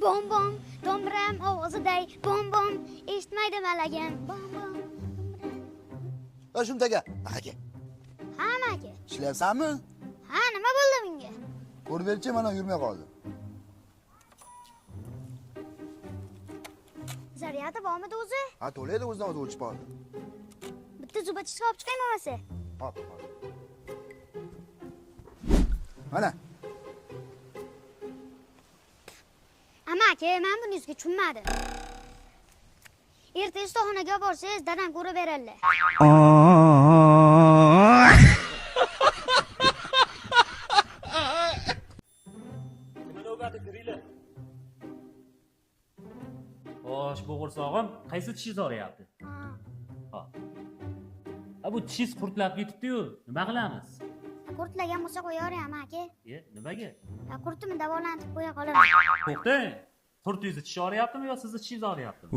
Bom bom, do'mbiram ovoziday bom bom, eshitmaydi malagim. Bom bom. Shumtaga, aka. Ha, aka. Ishlayapsanmi? Ha, nima bo'ldi bunga? Ko'rib berchi, mana yurmay qoldi. Zaryadi bormidi o'zi? Ha, to'laydi, o'zidan o'zi o'chib qoldi. Bitta zubachka olib chiqay bo'lmasa. Hop, hop. Mana. Amaki, men buni yuziga tushunmadim. Erta ustaxonaga borsangiz, dadam ko'rib beradilar. Nima navbati kiringlar? Xo'sh, bo'g'irsog'im, qaysi tishingiz og'riyapti? Ha. Ha, bu tishingiz qurtlab ketibdi-yu, nima qilamiz? Qurtlagan bo'lsa qo'yavering, amaki. Nimaga? Qurtimni davolantirib qo'ya qolaman. To'xtang. Qurtingizni tishi og'riyaptimi yo sizni tishingiz og'riyaptimi?